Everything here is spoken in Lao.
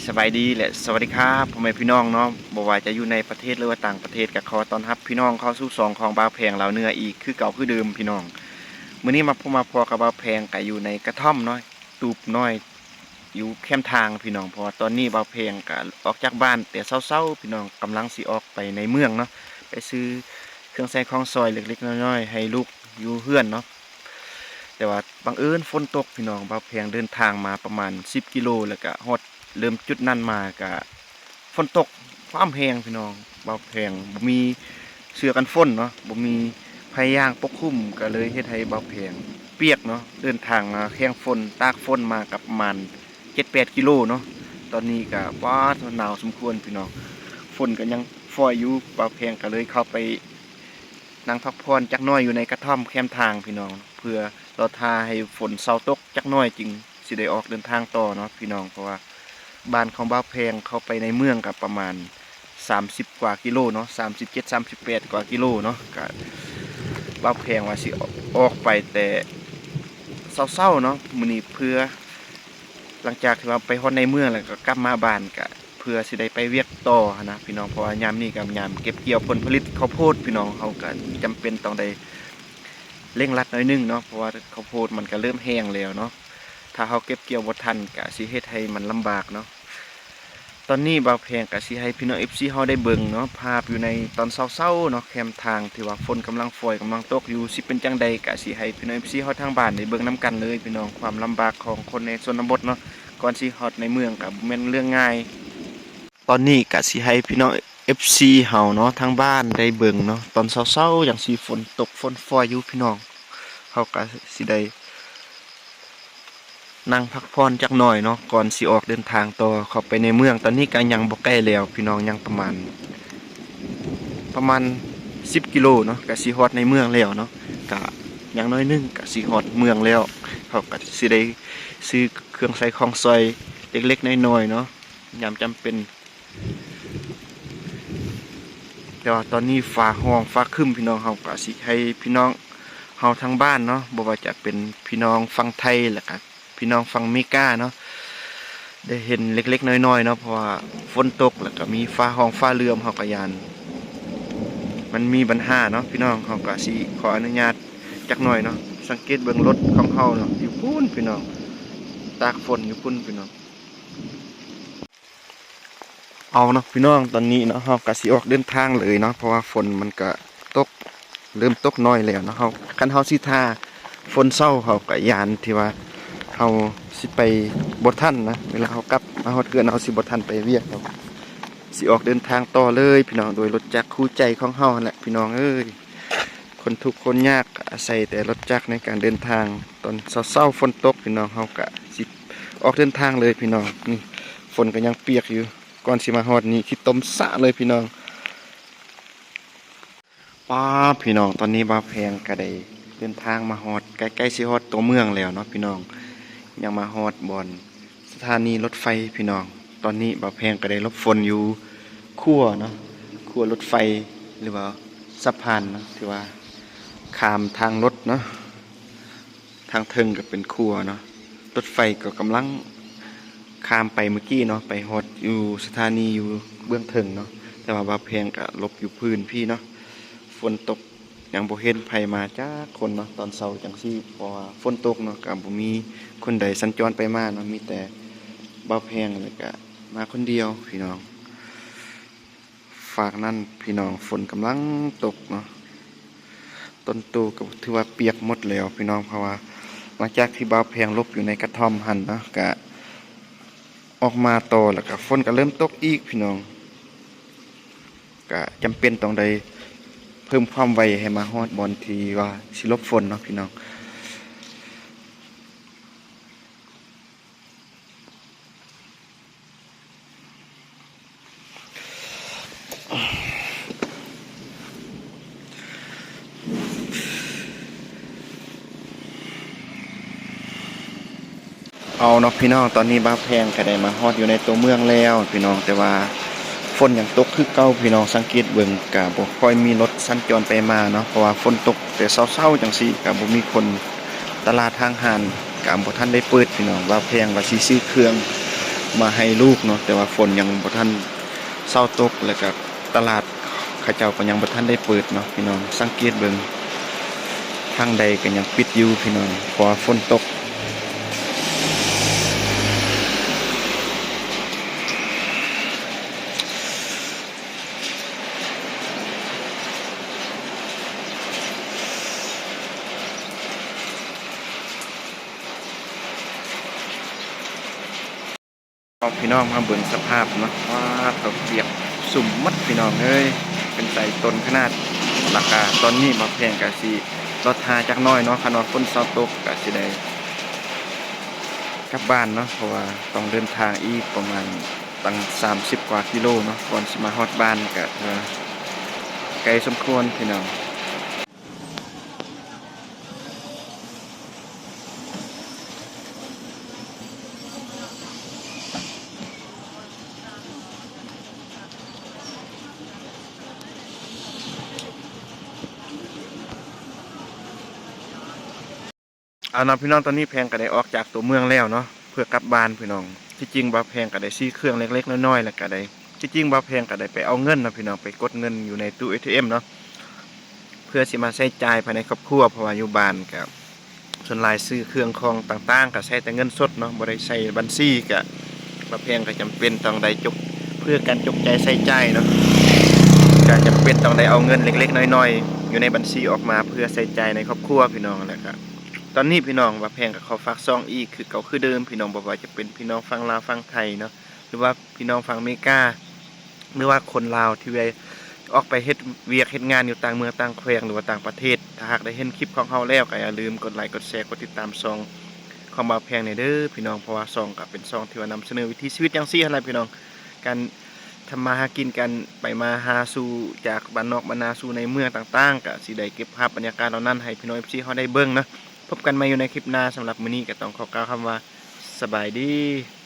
ສະບາຍດີ ແລະ ສະຫວັດດີຄັບ ພໍ່ແມ່ພີ່ນ້ອງເນາະ, ບໍ່ວ່າຈະຢູ່ໃນປະເທດ ຫຼືວ່າຕ່າງປະເທດ ກໍຂໍຕ້ອນຮັບພີ່ນ້ອງເຂົ້າສູ່ຊ່ອງຂອງບ່າວແພງລາວເໜືອອີກຄືເກົ່າຄືເດີມພີ່ນ້ອງ. ມື້ນີ້ມາພົບມາພໍ້ກັບບ່າວແພງ ກໍຢູ່ໃນກະທ່ອມເນາະ, ຕູບນ້ອຍ ຢູ່ແຄມທາງພີ່ນ້ອງ, ເພາະວ່າຕອນນີ້ບ່າວແພງກໍອອກຈາກບ້ານແຕ່ເຊົ້າໆ ພີ່ນ້ອງ, ກຳລັງຊິອອກໄປໃນເມືອງເນາະ, ໄປຊື້ເຄື່ອງໃຊ້ຂອງສອຍເລັກໆນ້ອຍໆໃຫ້ລູກຢູ່ເຮືອນເນາະ. ແຕ່ວ່າບັງເອີນຝົນຕົກພີ່ນ້ອງ, ບ່າວແພງເດີນທາງມາປະມານສິບກິໂລ ແລ້ວກໍຮອດ ເລີ່ມຈຸດນັ້ນມາກະຝົນຕົກຄວາມແຮງພີ່ນ້ອງ. ບ່າວແພງບໍ່ມີເສື້ອກັນຝົນເນາະ, ບໍ່ມີໄພຢາງປົກຄຸມ ກະເລີຍເຮັດໃຫ້ບ່າວແພງປຽກເນາະ. ເດີນທາງມາແຂ່ງຝົນ ຕາກຝົນມາກະປະມານເຈັດແປດກິໂລເນາະ. ຕອນນີ້ກະ ປາດ ໜາວສົມຄວນພີ່ນ້ອງ, ຝົນກະຍັງຝອຍຢູ່. ບ່າວແພງກະເລີຍເຂົ້າໄປ ນັ່ງພັກຜ່ອນຈັກໜ້ອຍຢູ່ໃນກະທ່ອມແຄມທາງພີ່ນ້ອງ, ເພື່ອລໍຖ້າໃຫ້ຝົນເຊົາຕົກຈັກໜ້ອຍຈຶ່ງຊິໄດ້ອອກເດີນທາງຕໍ່ເນາະພີ່ນ້ອງ. ເພາະວ່າບ້ານຂອງບ່າວແພງເຂົ້າໄປໃນເມືອງກໍປະມານສາມສິບກວ່າກິໂລເນາະ, ສາມສິບເຈັດ ສາມສິບແປດກວ່າກິໂລເນາະ. ກະບ່າວແພງວ່າຊິອອກໄປແຕ່ເຊົ້າໆເນາະມື້ນີ້, ເພື່ອ ຫຼັງຈາກທີ່ວ່າໄປຮອດໃນເມືອງແລ້ວກໍກັບມາບ້ານ ກະເພື່ອຊິໄດ້ໄປວຽກຕໍ່ຫັ້ນນະພີ່ນ້ອງ, ເພາະວ່າຍາມນີ້ກໍຍາມເກັບກ່ຽວຜົນຜະລິດເຂົ້າໂພດພີ່ນ້ອງ. ເຮົາກໍຈຳເປັນຕ້ອງໄດ້ເລັ່ງລັດໜ້ອຍໜຶ່ງເນາະ, ເພາະວ່າເຂົ້າໂພດມັນກໍເລີ່ມແຫ້ງແລ້ວເນາະ, ຖ້າເຮົາເກັບກ່ຽວບໍ່ທັນກໍຊິເຮັດໃຫ້ມັນລຳບາກເນາະ. ຕອນນີ້ບ່າວແພງກະຊິໃຫ້ພີ່ນ້ອງເອັຟຊີເຮົາໄດ້ເບິ່ງເນາະ, ພາບຢູ່ໃນຕອນເຊົ້າໆເນາະ, ແຄມທາງທີ່ວ່າຝົນກຳລັງຝອຍກຳລັງຕົກຢູ່, ຊິເປັນຈັ່ງໃດກະຊິໃຫ້ພີ່ນ້ອງເອັຟຊີເຮົາທາງບ້ານໄດ້ເບິ່ງນຳກັນເລີຍພີ່ນ້ອງ. ຄວາມລຳບາກຂອງຄົນໃນຊົນນະບົດເນາະ, ກ່ອນຊິຮອດໃນເມືອງກະບໍ່ແມ່ນເລື່ອງງ່າຍ. ຕອນນີ້ກະຊິໃຫ້ພີ່ນ້ອງເອັຟຊີເຮົາເນາະ ທາງບ້ານໄດ້ເບິ່ງເນາະ, ຕອນເຊົ້າໆຈັ່ງຊີ້ຝົນຕົກຝົນຝອຍຢູ່ພີ່ນ້ອງ, ເຮົາກະຊິໄດ້ ນັ່ງພັກຜ່ອນຈັກໜ້ອຍເນາະ ກ່ອນຊິອອກເດີນທາງຕໍ່ເຂົ້າໄປໃນເມືອງ. ຕອນນີ້ກະຍັງບໍ່ໃກ້ແລ້ວພີ່ນ້ອງ, ຍັງປະມານ ປະມານສິບກິໂລເນາະ ກະຊິຮອດໃນເມືອງແລ້ວເນາະ, ກະຍັງໜ້ອຍໜຶ່ງກະຊິຮອດເມືອງແລ້ວ. ເຮົາກະຊິໄດ້ຊື້ເຄື່ອງໃຊ້ຂອງສອຍເລັກໆນ້ອຍໆເນາະ ຍາມຈຳເປັນ. ແຕ່ວ່າຕອນນີ້ຟ້າຮ້ອງຟ້າຄຶ້ມພີ່ນ້ອງ, ເຮົາກະຊິໃຫ້ພີ່ນ້ອງເຮົາທາງບ້ານເນາະ ບໍ່ວ່າຈະເປັນພີ່ນ້ອງຝັ່ງໄທ ແລ້ວກະພີ່ນ້ອງຝັ່ງເມກາເນາະ ໄດ້ເຫັນເລັກໆນ້ອຍໆເນາະ, ເພາະວ່າຝົນຕົກ ແລ້ວກະມີຟ້າຮ້ອງຟ້າເຫຼື້ອມ ເຮົາກະຢ້ານມັນມີບັນຫາເນາະພີ່ນ້ອງ. ເຮົາກະຊິຂໍອະນຸຍາດຈັກໜ້ອຍເນາະ, ສັງເກດເບິ່ງລົດຂອງເຮົາເນາະ ຢູ່ພຸ້ນພີ່ນ້ອງ, ຕາກຝົນຢູ່ພຸ້ນພີ່ນ້ອງ. ເອົາເນາະພີ່ນ້ອງ, ຕອນນີ້ເນາະ ເຮົາກະຊິອອກເດີນທາງເລີຍເນາະ, ເພາະວ່າຝົນມັນກະຕົກ ເລີ່ມຕົກໜ້ອຍແລ້ວເນາະ. ເຮົາ ຄັນເຮົາຊິຖ້າຝົນເຊົາ ເຮົາກະຢ້ານທີ່ວ່າເຮົາຊິໄປບໍ່ທັນນະ, ເວລາເຮົາກັບມາຮອດເຮືອນ ເຮົາຊິບໍ່ທັນໄປວຽກ. ເຮົາຊິອອກເດີນທາງຕໍ່ເລີຍພີ່ນ້ອງ, ໂດຍລົດຈັກຄູ່ໃຈຂອງເຮົາຫັ້ນແຫຼະພີ່ນ້ອງເອີຍ. ຄົນທຸກຄົນຍາກອາໄສແຕ່ລົດຈັກໃນການເດີນທາງ. ຕອນເຊົ້າໆຝົນຕົກພີ່ນ້ອງ, ເຮົາກະຊິອອກເດີນທາງເລີຍພີ່ນ້ອງ. ນີ້ຝົນກໍຍັງປຽກຢູ່, ກ່ອນຊິມາຮອດນີ້ ຂີ້ຕົມສະເລີຍພີ່ນ້ອງ. ປ້າ ພີ່ນ້ອງ, ຕອນນີ້ບ່າວແພງກໍໄດ້ເດີນທາງມາຮອດ ໃກ້ໆຊິຮອດຕົວເມືອງແລ້ວເນາະພີ່ນ້ອງ, ຍັງມາຮອດບ່ອນ ສະຖານີລົດໄຟພີ່ນ້ອງ. ຕອນນີ້ບ່າວແພງກໍໄດ້ຫຼົບຝົນຢູ່ຂົວເນາະ, ຂົວລົດໄຟ ຫຼືວ່າສະພານເນາະ ທີ່ວ່າຂ້າມທາງລົດເນາະ, ທາງເທິງກໍເປັນຂົວເນາະ. ລົດໄຟກໍກຳລັງຂ້າມໄປເມື່ອກີ້ເນາະ, ໄປຮອດຢູ່ສະຖານີຢູ່ເບື້ອງເທິງເນາະ, ແຕ່ວ່າບ່າວແພງກໍຫຼົບຢູ່ພື້ນພີ້ເນາະ. ຝົນຕົກ ຍັງບໍ່ເຫັນໃຜມາຈັກຄົນເນາະ ຕອນເຊົ້າຈັ່ງຊີ້, ເພາະວ່າຝົນຕົກເນາະ ກໍບໍ່ມີຄົນໃດສັນຈອນໄປມາເນາະ, ມີແຕ່ບ່າວແພງ ແລ້ວກະມາຄົນດຽວພີ່ນ້ອງ. ຟາກນັ້ນພີ່ນ້ອງ ຝົນກຳລັງຕົກເນາະ, ຕົ້ນໂຕກໍຖືວ່າປຽກໝົດແລ້ວພີ່ນ້ອງ, ເພາະວ່າຫຼັງຈາກທີ່ບ່າວແພງຫຼົບຢູ່ໃນກະທ່ອມຫັ້ນເນາະ ກະອອກມາຕໍ່ ແລ້ວກະຝົນກໍເລີ່ມຕົກອີກພີ່ນ້ອງ. ກະຈຳເປັນຕ້ອງໄດ້ເພີ່ມຄວາມໄວໃຫ້ມາຮອດບ່ອນທີ່ວ່າຊິຫຼົບຝົນເນາະພີ່ນ້ອງ. ເອົາເນາະພີ່ນ້ອງ, ຕອນນີ້ບ່າວແພງກໍໄດ້ມາຮອດຢູ່ໃນຕົວເມືອງແລ້ວພີ່ນ້ອງ, ແຕ່ວ່າຝົນຍັງຕົກຄືເກົ່າພີ່ນ້ອງ. ສັງເກດເບິ່ງກໍບໍ່ຄ່ອຍມີລົດສັນຈອນໄປມາເນາະ, ເພາະວ່າຝົນຕົກແຕ່ເຊົ້າໆ ຈັ່ງຊີ້ກໍບໍ່ມີຄົນ, ຕະຫຼາດຫ້າງຮ້ານກໍບໍ່ທັນໄດ້ເປີດພີ່ນ້ອງ. ບ່າວແພງວ່າຊິຊື້ເຄື່ອງ ມາໃຫ້ລູກເນາະ, ແຕ່ວ່າຝົນຍັງບໍ່ທັນເຊົາຕົກ ແລ້ວກະຕະຫຼາດເຂົາເຈົ້າກໍຍັງບໍ່ທັນໄດ້ເປີດເນາະພີ່ນ້ອງ. ສັງເກດເບິ່ງ ທາງໃດກໍຍັງປິດຢູ່ພີ່ນ້ອງ ເພາະວ່າຝົນຕົກ. ເອົາພີ່ນ້ອງມາເບິ່ງສະພາບເນາະ, ວ້າ ເຂົ້າປຽກຊຸ່ມໝົດພີ່ນ້ອງເອີຍ ເປັນໄຕຕົນຂະໜາດ. ລະກະຕອນນີ້ບ່າວແພງກະຊິລໍຖ້າຈັກໜ້ອຍເນາະ, ຄັນວ່າຝົນເຊົາຕົກກະຊິໄດ້ກັບບ້ານເນາະ ເພາະວ່າຕ້ອງເດີນທາງອີກປະມານຕັ້ງສາມສິບກວ່າກິໂລເນາະ ກ່ອນຊິມາຮອດບ້ານ. ກະຖືວ່າໄກສົມຄວນພີ່ນ້ອງ. ເອົາເນາະພີ່ນ້ອງ, ຕອນນີ້ແພງກໍໄດ້ອອກຈາກຕົວເມືອງແລ້ວເນາະ ເພື່ອກັບບ້ານພີ່ນ້ອງ. ທີ່ຈິງບ່າວແພງກໍໄດ້ຊື້ເຄື່ອງເລັກໆນ້ອຍໆ ແລ້ວກໍໄດ້ ທີ່ຈິງບ່າວແພງກໍໄດ້ໄປເອົາເງິນເນາະພີ່ນ້ອງ ໄປກົດເງິນຢູ່ໃນຕູ້ເອທີເອັມເນາະ ເພື່ອຊິມາໃຊ້ຈ່າຍພາຍໃນຄອບຄົວ ເພາະວ່າຢູ່ບ້ານກໍສ່ວນຫຼາຍຊື້ເຄື່ອງຂອງຕ່າງໆ ກໍໃຊ້ແຕ່ເງິນສົດເນາະ ບໍ່ໄດ້ໃສ່ບັນຊີ. ກໍບ່າວແພງກໍຈຳເປັນຕ້ອງໄດ້ຈົກ ເພື່ອການຈົກຈ່າຍໃຊ້ຈ່າຍເນາະ ກໍຈຳເປັນຕ້ອງໄດ້ເອົາເງິນເລັກໆນ້ອຍໆຢູ່ໃນບັນຊີອອກມາ ເພື່ອໃຊ້ຈ່າຍໃນຄອບຄົວພີ່ນ້ອງ. ແລ້ວກໍຕອນນີ້ພີ່ນ້ອງ ບ່າວແພງກໍຂໍຝາກຊ່ອງອີກຄືເກົ່າຄືເດີມພີ່ນ້ອງ, ບໍ່ວ່າຈະເປັນພີ່ນ້ອງຝັ່ງລາວຝັ່ງໄທເນາະ ຫຼືວ່າພີ່ນ້ອງຝັ່ງອາເມລິກາ ຫຼືວ່າຄົນລາວທີ່ໄດ້ອອກໄປເຮັດວຽກເຮັດງານຢູ່ຕ່າງເມືອງຕ່າງແຂວງ ຫຼືວ່າຕ່າງປະເທດ, ຖ້າຫາກໄດ້ເຫັນຄລິບຂອງເຮົາແລ້ວ ກໍຢ່າລືມກົດໄລກົດແຊ ກົດຕິດຕາມຊ່ອງຂອງບ່າວແພງແດ່ເດີພີ່ນ້ອງ, ເພາະວ່າຊ່ອງກໍເປັນຊ່ອງທີ່ວ່ານຳສະເໜີວິຖີຊີວິດຈັ່ງຊີ້ຫັ້ນແຫຼະພີ່ນ້ອງ. ການທຳມາຫາກິນ ການໄປມາຫາສູ່ຈາກບ້ານນອກບ້ານນາສູ່ໃນເມືອງຕ່າງໆ ກໍຊິໄດ້ເກັບພາບບັນຍາກາດເຫຼົ່ານັ້ນໃຫ້ພີ່ນ້ອງເອັຟຊີເຮົາໄດ້ເບິ່ງເນາະ. ພົບກັນໃໝ່ຢູ່ໃນຄລິບໜ້າ, ສຳລັບມື້ນີ້ກໍຕ້ອງຂໍກ່າວຄຳວ່າ ສະບາຍດີ.